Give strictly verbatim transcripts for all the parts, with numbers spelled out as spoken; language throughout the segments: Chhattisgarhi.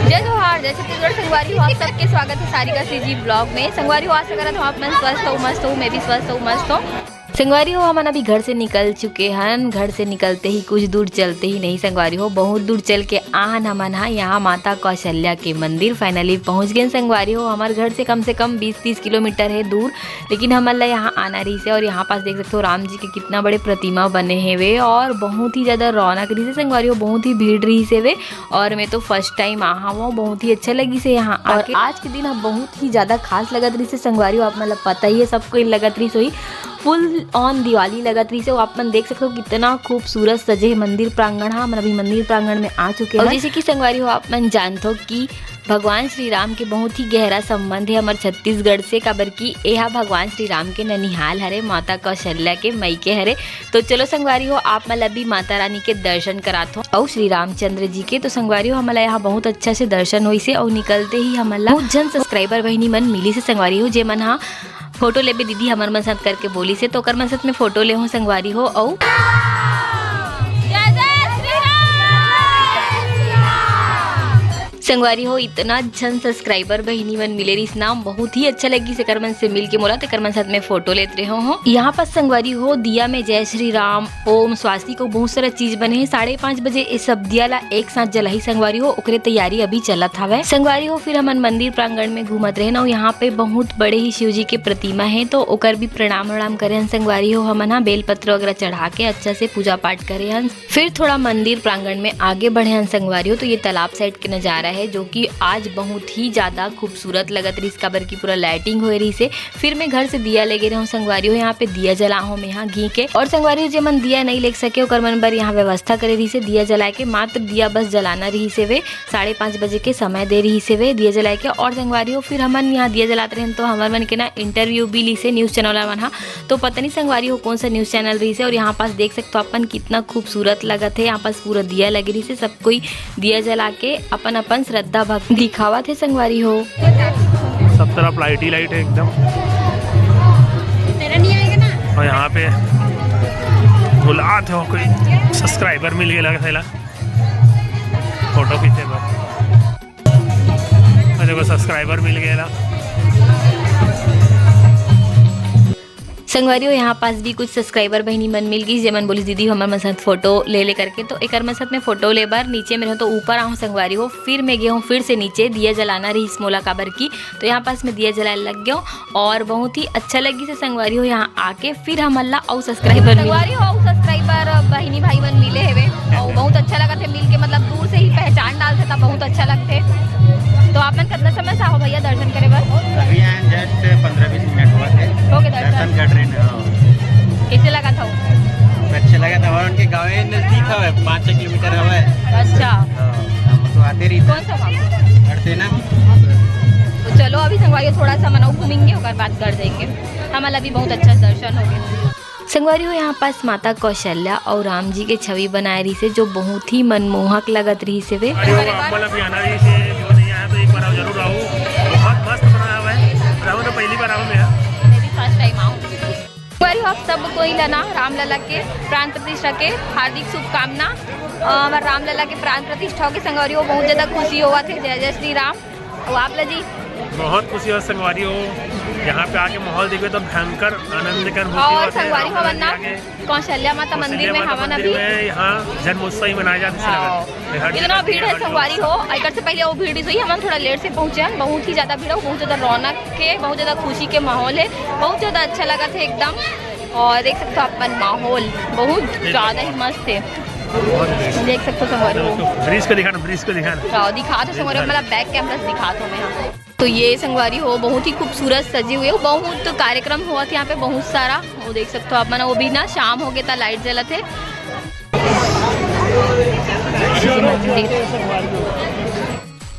जय जोहार, जय छत्तीसगढ़। संगवारी हो, आप सबके स्वागत है सारिका सीजी ब्लॉग में। संगवारी हो, आशा करत हूँ आप मन स्वस्थ हो, मस्त हो, मैं भी स्वस्थ हूँ, मस्त हूँ। संगवारी हो, हमन अभी घर से निकल चुके हन। घर से निकलते ही कुछ दूर चलते ही नहीं संगवारी हो, बहुत दूर चल के आहन हमन हा यहाँ माता कौशल्या के मंदिर। Finally पहुँच गए संगवारी हो। हमारे घर से कम से कम बीस तीस किलोमीटर है दूर, लेकिन हमन ला यहाँ आना रहिस हे। और यहाँ पास देख सकते हो राम जी के कितना बड़े प्रतिमा बने हेवे और बहुत ही ज्यादा रौनक रहिस हे संगवारी हो, बहुत ही भीड़ रहिस हेवे। और मैं तो first time आहा हूँ, बहुत ही अच्छा लगिस हे यहाँ। और आज के दिन हम बहुत ही ज्यादा खास लगत रहिस हे संगवारी हो, आप मन ला पता ही है, सबको लगत रहिस होही, full on दिवाली लगत रहिस हे। वो आप मन देख सकते हो कितना खूबसूरत सजे है मंदिर प्रांगण। हाँ, हमन अभी मंदिर प्रांगण में आ चुके हैं। और जैसे कि संगवारी हो आप मन जानत हो कि भगवान श्री राम के बहुत ही गहरा संबंध है हमर छत्तीसगढ़ से, काबर कि एहा भगवान श्री राम के ननिहाल हरे, माता कौशल्या के मइके हरे। तो चलो संगवारी हो, आप मन ला भी माता रानी के दर्शन करात हो अउ श्री रामचंद्र जी के। तो संगवारी हो, हमन ला यहाँ बहुत अच्छा से दर्शन होइस हे अउ निकलते ही हमन ला बहुत झन subscriber बहिनी मन मिलिस हे संगवारी हो, जे मन हा फोटो लेबे दीदी हमर मन साथ करके बोलिस हे, तो ओकर मन साथ में फोटो ले हो संगवारी हो। अउ संगवारी हो, इतना झन subscriber बहिनी मन मिले रहिस ना, बहुत ही अच्छा लगिस एकर मन से मिल के मोला, तेकर मन साथ में फोटो लेत रहे हो। यहाँ पास संगवारी हो, दिया में जय श्री राम, ओम, स्वास्तिक अउ बहुत सारा चीज बने हे। साढ़े पाँच बजे ये सब दिया ला एक साथ जलाही संगवारी हो, ओकरे तैयारी अभी चलत हवय संगवारी हो। फिर हमन मंदिर प्रांगण में घूमत रहे ना, यहाँ पे बहुत बड़े ही शिव जी के प्रतिमा है, तो ओकर भी प्रणाम उणाम करे हन संगवारी हो। हमन हा बेलपत्र वगैरह चढ़ा के अच्छा से पूजा पाठ करे हन। फिर थोड़ा मंदिर प्रांगण में आगे बढ़े हन संगवारी हो, तो ये तालाब side के नजारा है, जो कि आज बहुत ही ज्यादा खूबसूरत लगत रहिस, काबर की पूरा lighting होए रहिस हे। फिर मैं घर से दिया लेगे रहूं संगवारी हो, यहाँ पे दिया जलाहूं मैं यहाँ घी के। और संगवारी हो, जे मन दिया नहीं ले सके, ओकर मन बर यहाँ व्यवस्था करे रहिस हे दिया जलाए के, मात्र दिया बस जलाना रहिस हे वे। साढ़े पाँच बजे के समय दे रहिस हे वे दिया जलाए के। और संगवारी हो, फिर हमन यहाँ दिया जलात रहन, तो हमर मन के ना interview भी लिस हे news channel वाला मन हा। तो पता नहीं संगवारी हो, कौन सा news channel रहिस हे। और यहाँ पास देख सकते हो अपन, कितना खूबसूरत लगत है। यहाँ पास पूरा दिया लगे रहिस हे, सब कोई दिया जला के अपन अपन श्रद्धा भक्ति दिखावत है संगवारी हो। सब तरफ light ही light है एकदम। और यहाँ पे बुलात हो, कोई subscriber मिल गया लगत है ला फोटो खींचे बर। और देखो subscriber मिल गया ला। संगवारी हो, यहाँ पास भी कुछ subscriber बहिनी मन मिल गई, जेमन बोलिस, "दीदी, हमर मन साथ फोटो ले ले," करके। तो एकर मन साथ में फोटो ले बर नीचे में रहो, तो ऊपर आहूँ संगवारी हो, फिर मैं गे हूँ फिर से नीचे, दिया जलाना रहिस मोला काबर की, तो यहाँ पास में दिया जलाए लग गयो और बहुत ही अच्छा लगिस हे संगवारी हो यहाँ आके। फिर हमन ला अउ subscriber मिले। संगवारी हो, अउ subscriber बहिनी भाई मन मिले हेवे और बहुत अच्छा लगत हे मिल के, मतलब दूर से ही पहचान डालथे, तब बहुत अच्छा लगथे। तो आप मन कितना समय से आहो भैया दर्शन करे बर? अभी आए हैं, just पन्द्रह बीस मिनट हुआ थे। हो गए दर्शन? दर्शन कर रहे हैं, हाँ। कैसे लगा था वो? अच्छा लगा था, और उनके गाँव नजदीक है, पाँच छः किलोमीटर है। अच्छा। हाँ, हम तो आते रहिथे। कौन सा गाँव? बरसेना। तो चलो अभी संगवारी थोड़ा सा मन अउ घूमेंगे, ओकर बाद घर जाएंगे। हमन ला भी बहुत अच्छा दर्शन हो गया। संगवारी हो, यहाँ पास माता कौशल्या और राम जी के छवि बनाए रहिस हे, जो बहुत ही मनमोहक लगत रहिस हे वे। अरे वो अम्मा ला भी आना रहिस हे, जो नहीं आया तो एक बार आओ, जरूर आओ। बहुत मस्त बनाया हुआ है। रहो तो पहली बार आओ मेरा। मैं भी first time आऊँ। संगवारी हो, आप सब कोई ला ना रामलला के प्राण प्रतिष्ठा के हार्दिक शुभकामना। अ, हमारे रामलला के प्राण प्रतिष्ठा हो के संगवारी हो बहुत ज्यादा खुशी होवत हे। जय जय श्री राम। अउ आप ला जी? बहुत खुशी हो संगवारी हो, यहाँ पे आके माहौल देखे तो भयंकर आनंद के अनुभूति और होत हे। संगवारी हो रामलला जी ना, आके कौशल्या माता मंदिर में हवन अभी। यहाँ जन्मोत्सव ही मनाया जाता है। हाँ। इतना भीड़ है संगवारी हो, एकर से पहले वो भीड़ नहीं हुई, हम थोड़ा लेट से पहुँचे हैं। बहुत ही ज्यादा भीड़ है, बहुत ज्यादा रौनक के, बहुत ज्यादा खुशी के माहौल है, बहुत ज्यादा अच्छा लगा था एकदम। और देख सकते हो अपन माहौल बहुत ज्यादा ही मस्त है। देख सकते हो संगवारी हो। ब्रिज को दिखाना, ब्रिज को दिखाना। हाँ, दिखा दो संगवारी हो, मतलब back camera से दिखा दो मैं यहाँ। तो ये संगवारी हो बहुत ही खूबसूरत सजे हुए हो, बहुत कार्यक्रम हुआ था यहाँ पे बहुत सारा। वो देख सकते हो आप मन, वो भी ना शाम हो गया था, light जलत है।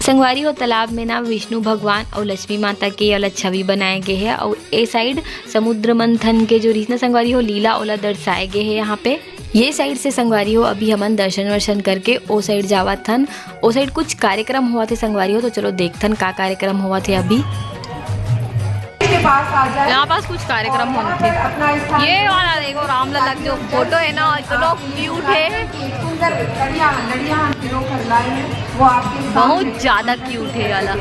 संगवारी हो, तालाब में ना विष्णु भगवान अउ लक्ष्मी माता के ये वाला छवि बनाए गए हे अउ ए side समुद्र मंथन के जो रीत ना संगवारी हो लीला ओला दर्शाए गए हे यहाँ पे। ये side से संगवारी हो अभी हमन दर्शन वर्शन करके ओ side जावत हन। ओ side कुछ कार्यक्रम होवत हे संगवारी हो, तो चलो देखथन का कार्यक्रम होवत हे अभी। पास आ जाए। यहाँ पास कुछ कार्यक्रम होने थे। अपना स्थान ये वाला देखो, रामलला जो फोटो है ना, इतना क्यूट है। सुंदर कड़ियाँ, लड़ियाँ हम सिरों पर लाए हैं, वो आपके सामने बहुत ज्यादा क्यूट है ये वाला।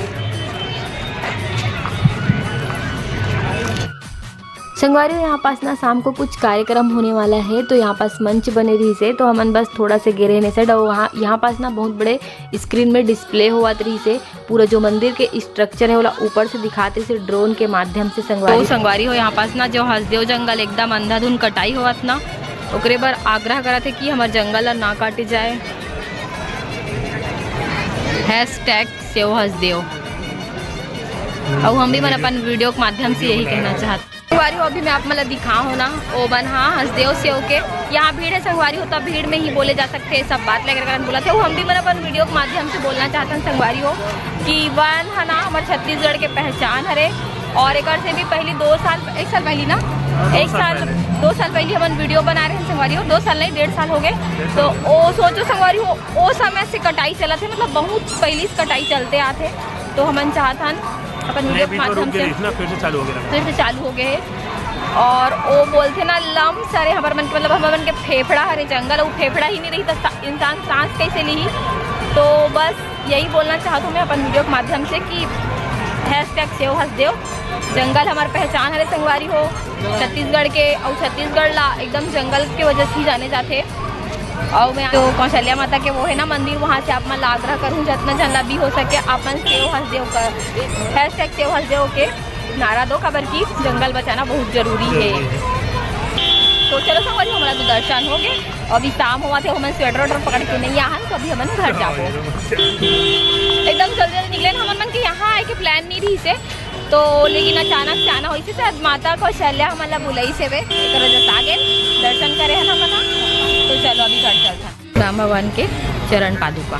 संगवारी हो, यहाँ पास ना शाम को कुछ कार्यक्रम होने वाला है, तो यहाँ पास मंच बने रहिसे, तो हमन बस थोड़ा से गे रहेन ए side, अउ वहाँ, यहाँ पास ना बहुत बड़े स्क्रीन में डिस्प्ले होवत रहिसे, पूरा जो मंदिर के स्ट्रक्चर है, ओला ऊपर से दिखात रहिसे, ड्रोन के माध्यम से। संगवारी तो संगवारी हो, यहाँ पास ना जो हसदेव जंगल एकदम अंधाधुन कटाई होवत ना, ओकरे बर आग्रह करत हे कि हमर जंगल ला ना काटे जाए। हैशटैग सेव हसदेव। अउ हम भी मन अपन वीडियो के माध्यम से यही कहना चाहत। संगवारी हो, अभी मैं आप मन ला दिखा हो ना, ओ बन, हाँ, हसदेव सेव के। यहाँ भीड़ है संगवारी हो, तब भीड़ में ही बोले जा सकते हैं सब बात लेकर करन बोलत हे। वो हम भी मन अपन वीडियो के माध्यम से बोलना चाहत हन संगवारी हो कि वन है ना, हमारे छत्तीसगढ़ के पहचान हरे। और एक से भी पहली दो साल, एक साल पहली ना, हाँ, दो एक साल साल, पहले। दो साल पहली हमन वीडियो बना रहे हैं संगवारी हो, दो साल नहीं, डेढ़ साल हो गए। डेढ़ तो साल। ओ सोचो संगवारी हो, ओ समय से कटाई चलत है, मतलब बहुत पहली से कटाई चलते आते, तो हमन चाहत हन अपन नहीं, वीडियो के अभी तो रुक माध्यम गए से रही ना, फिर से चालू हो गया। फिर से चालू हो गए। और वो बोलते ना, लम सारे हमारे मन के, मतलब हमारे मन के फेफड़ा हरे जंगल, वो फेफड़ा ही नहीं रही तो सा-, इंसान सांस कैसे ली? तो बस यही बोलना चाहत हूँ मैं अपन वीडियो के माध्यम से कि हैशटैग सेव हसदेव, जंगल हमार पहचान हरे संगवारी हो। छत्तीसगढ़ के, और छत्तीसगढ़ ला एकदम जंगल के वजह से ही जाने जाते। और मैं तो कौशल्या माता के वो है ना मंदिर, वहाँ से आप मन ला आग्रह करूँ, जितना जन ला भी हो सके, आप मन सेव हसदेव कर, हैशटैग सेव हसदेव के नारा दो, काबर कि जंगल बचाना बहुत जरूरी है। जरूरी है। तो चलो संगवारी, हमारा तो दर्शन हो गए, अभी शाम हुआ थे, हमन स्वेटर वेटर पकड़ के नहीं आहन, तो अभी हमन घर जाबो। हाँ, एकदम जल्दी जल्दी निकले ना, हमन मन के यहाँ आए के प्लान नहीं रही से, तो लेकिन अचानक से आना होइसे, शायद माता कौशल्या हमन ला बुलाइस हेवे, एकर वजह से आ गेन, दर्शन करे हन हमन ह। तो चलो अभी घर चलथन। राम भगवान के चरण पादुका।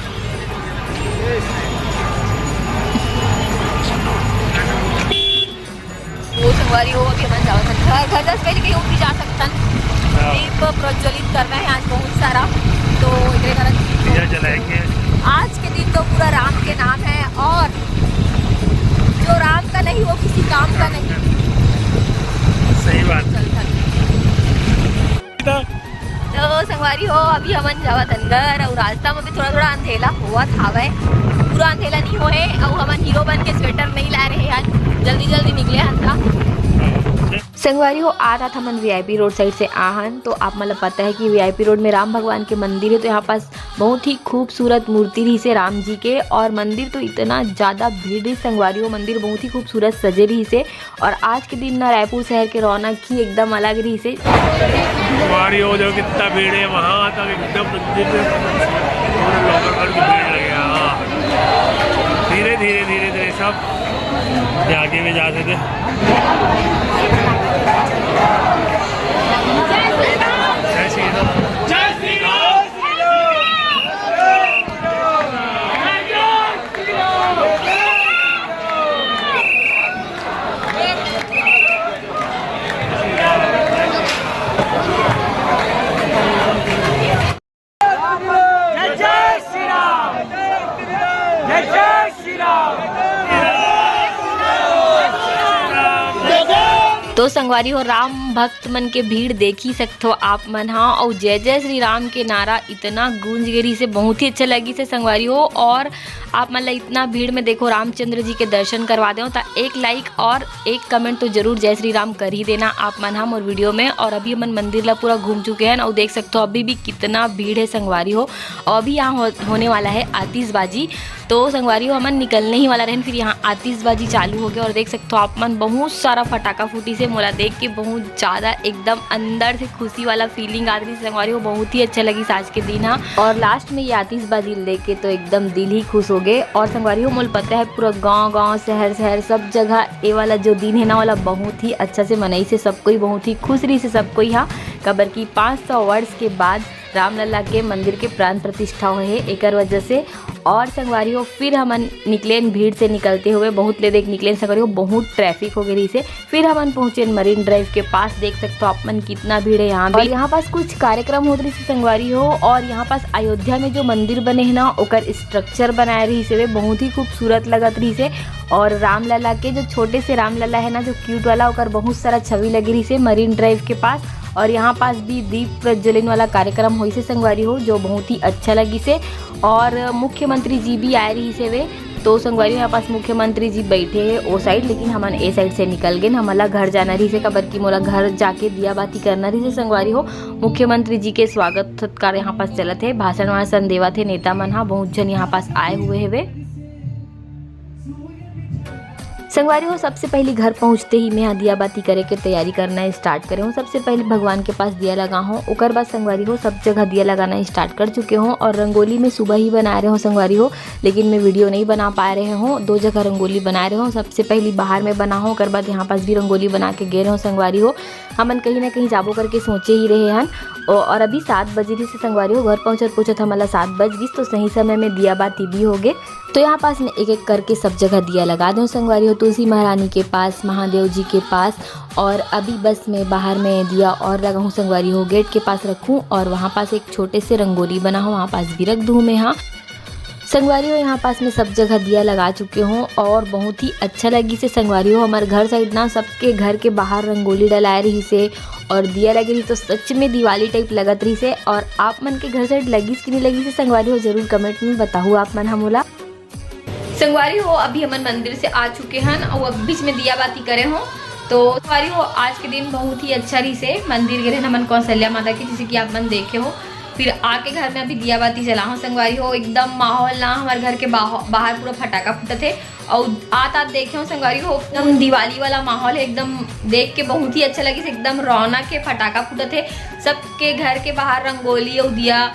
वो संगवारी हो, अभी हमन जावत हन घर, घर जास पहले कहीं और भी जा सकथन। हाँ। दीप प्रज्वलित करना है आज बहुत सारा, तो एकरे कारण दिया जलाएंगे। आज के दिन तो पूरा राम के नाम है, और जो राम का नहीं वो किसी काम का नहीं। सही बात। चल, चल। तो संगवारी हो, अभी हमन जावत हन घर, और रास्ता में भी थोड़ा थोड़ा अंधेला होवत हावय, पूरा अंधेला नहीं होए, और हमन हीरो बन के स्वेटर नहीं ला रहे हन, जल्दी जल्दी निकले हन था। संगवारी हो, आत आत हमन वीआईपी रोड साइड से आहन, तो आप मन ल पता है कि वीआईपी रोड में राम भगवान के मंदिर है, तो यहाँ पास बहुत ही खूबसूरत मूर्ति रहिसे राम जी के, और मंदिर तो इतना ज्यादा भीड़ रहिस संगवारी हो, मंदिर बहुत ही खूबसूरत सजे रहिसे। और आज के दिन ना रायपुर शहर के रौनक ही एकदम अलग रहिसे। संगवारी हो, जो कितना भीड़ है वहाँ तक, एकदम मंदिर में पूरे लोगों की भीड़ लगे। हाँ, धीरे धीरे धीरे धीरे सब ये आगे में जाते थे। जय श्री राम। जय श्री राम। जय जय श्री राम। जय जय श्री राम। तो संगवारी हो, राम भक्त मन के भीड़ देख ही सकथो आप मन हा, और जय जय श्री राम के नारा इतना गूंज गे रहिसे, बहुत ही अच्छा लगिसे संगवारी हो। और आप मन ला इतना भीड़ में देखो रामचंद्र जी के दर्शन करवा देव, त एक लाइक और एक कमेंट तो जरूर जय श्री राम कर ही देना आप मन हा मोर वीडियो में। और अभी हमन मंदिर ला पूरा घूम चुके हैं और देख सकते हो अभी भी कितना भीड़ है संगवारी हो। और अभी यहाँ हो, होने वाला है आतिशबाजी, तो संगवारी हो हमन निकलने ही वाला रहन, फिर यहाँ आतिशबाजी चालू हो गया। और देख सकते हो आप मन बहुत सारा फटाका फूटिसे, मोला देख के बहुत ज्यादा एकदम अंदर से खुशी वाला फीलिंग आत रहिस संगवारी हो, बहुत ही अच्छा लगिस आज के दिन हा। और लास्ट में ये आतिशबाजी देख के तो एकदम दिल ही खुश हो गए। और संगवारी हो मोला पता है पूरा गांव गांव, शहर शहर, सब जगह ये वाला जो दिन है ना, वाला बहुत ही अच्छा से मनाइसे, सब कोई बहुत ही खुश रहिसे, सब कोई हा, काबर कि पाँच सौ वर्ष के बाद रामलला के मंदिर के प्राण प्रतिष्ठा होए हे, एकर वजह से। और संगवारी हो, फिर हमन निकलेन भीड़ से निकलते हुए, बहुत ले देख निकलेन संगवारी हो, बहुत ट्रैफिक हो गए रहिसे। फिर हमन पहुंचेन मरीन ड्राइव के पास। देख सकते हो आप मन कितना भीड़ है यहाँ भी। और यहाँ पास कुछ कार्यक्रम होत रहिसे संगवारी हो, और यहाँ पास अयोध्या में जो मंदिर बने है ना, ओकर स्ट्रक्चर बनाए रहिसे, वे बहुत ही खूबसूरत लगत रहिसे। और रामलला के जो छोटे से रामलला है ना, जो क्यूट वाला, ओकर बहुत सारा छवि लगे रहिसे मरीन ड्राइव के पास। और यहाँ पास भी दीप प्रज्वलन वाला कार्यक्रम होइसे संगवारी हो, जो बहुत ही अच्छा लगिसे। और मुख्यमंत्री जी भी आए रहिसे वे, तो संगवारी हो, यहाँ पास मुख्यमंत्री जी बैठे हैं ओ साइड, लेकिन हमन ए साइड से निकल गए। हमला घर जाना रहिसे, काबर कि मोला घर जाके दिया बाती करना रहिसे संगवारी हो। मुख्यमंत्री जी के स्वागत सत्कार यहाँ पास चलत है, भाषण वाषण देवत है नेता मन हा, बहुत झन यहाँ पास आए हुए हेवे। संगवारी हो, सबसे पहली घर पहुँचते ही मैं हा दिया बाती करे के तैयारी करना स्टार्ट करे हूँ। सबसे पहले भगवान के पास दिया लगा हूँ, ओकर बाद संगवारी हो, सब जगह दिया लगाना स्टार्ट कर चुके हूँ। और रंगोली में सुबह ही बना रहे हूँ संगवारी हो, लेकिन मैं वीडियो नहीं बना पा रहे हूँ। दो जगह रंगोली बना रहे हूँ, सबसे पहली बाहर में बना हूँ, ओकर बाद यहाँ पास भी रंगोली बना के गे रहे हूँ संगवारी हो। हमन कहीं ना कहीं जाबो करके सोचे ही रहे हन। औ-, और अभी सात बजे रहिसे संगवारी हो, घर पहुँचत पहुँचत हमला सात बज गिस, तो सही समय में दिया बाती भी हो गे। तो यहाँ पास में एक एक करके सब जगह दिया लगा दें संगवारी हो, तुलसी महारानी के पास, महादेव जी के पास। और अभी बस मैं बाहर में दिया और लगाऊँ संगवारी हो, गेट के पास रखूँ और वहाँ पास एक छोटे से रंगोली बना हूँ, वहाँ पास भी रख दूँ मैं। हाँ संगवारी हो, यहाँ पास में सब जगह दिया लगा चुके हूँ और बहुत ही अच्छा लगिसे संगवारी हो। हमारे घर साइड ना सबके घर के बाहर रंगोली डलाए रहिसे और दिया लगे रहिसे, तो सच में दिवाली टाइप लगत रहिसे। और आप मन के घर साइड लगिस कि नहीं लगिसे संगवारी हो, जरूर कमेंट में बताहू आप मन हमोला। संगवारी हो, अभी हमन मंदिर से आ चुके हन और अब बीच में दिया बाती करे हो। तो संगवारी हो, आज के दिन बहुत ही अच्छा रहिसे। मंदिर गे रहन हमन कौशल्या माता के, जैसे कि आप मन देखे हो। फिर आके घर में अभी दिया बाती जला हो संगवारी हो, एकदम माहौल ना हमारे घर के बाह-, बाहर पूरा फटाका फूटत है। और आत आत देखे हो संगवारी हो, एकदम दिवाली वाला माहौल है, एकदम देख के बहुत ही अच्छा लगिस। एकदम रौनक है, फटाका फूटत है, सबके घर के बाहर रंगोली और दिया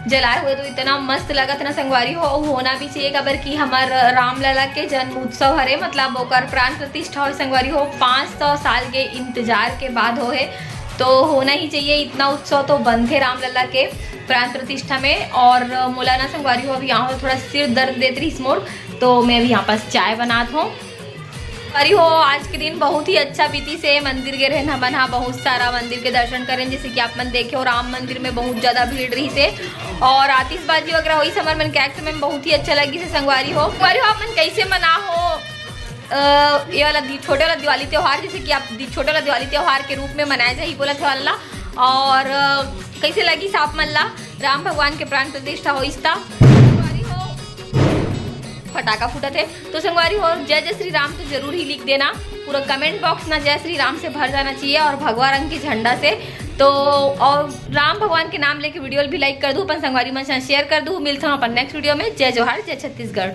जलाए हुए तो इतना मस्त लगत ना संगवारी हो। और होना भी चाहिए, काबर कि हमार रामलला के जन्म उत्सव हरे, मतलब ओकर प्राण प्रतिष्ठा हो संगवारी हो, पाँच सौ साल के इंतजार के बाद हो है, तो होना ही चाहिए। इतना उत्सव तो बनथे रामलला के प्राण प्रतिष्ठा में। और मोला ना संगवारी हो, अभी यहाँ थोड़ा सिर दर्द देत रहिस मोर, तो मैं अभी यहाँ पास चाय बनात हूँ। संगवारी हो, आज के दिन बहुत ही अच्छा बीतिसे। मंदिर गे रहन हमन हा, बहुत सारा मंदिर के दर्शन करेन, जैसे कि आप मन देखे हो राम मंदिर में बहुत ज्यादा भीड़ रहिसे और आतिशबाजी वगैरह होइस हमर मन के समय में, बहुत ही अच्छा लगिसे संगवारी हो। संगवारी हो, आप मन कैसे मना हो अ, ये वाला दि-, छोटे वाला दिवाली त्योहार, जैसे कि आप दि-, छोटे वाला दिवाली त्योहार के रूप में मनाया जाही बोलत हे वाला, और अ, कैसे लगिस आप मन ला राम भगवान के प्राण प्रतिष्ठा होइस ता? संगवारी हो, फटाका फूटत है। तो संगवारी हो, जय जय श्री राम तो जरूर ही लिख देना। पूरा कमेंट बॉक्स ना जय श्री राम से भर जाना चाहिए और भगवा रंग के झंडा से। तो और राम भगवान के नाम लेके वीडियो भी लाइक कर दू, अपन संगवारी मन से शेयर कर दू। मिलता हूँ अपन नेक्स्ट वीडियो में। जय जोहार, जय छत्तीसगढ़।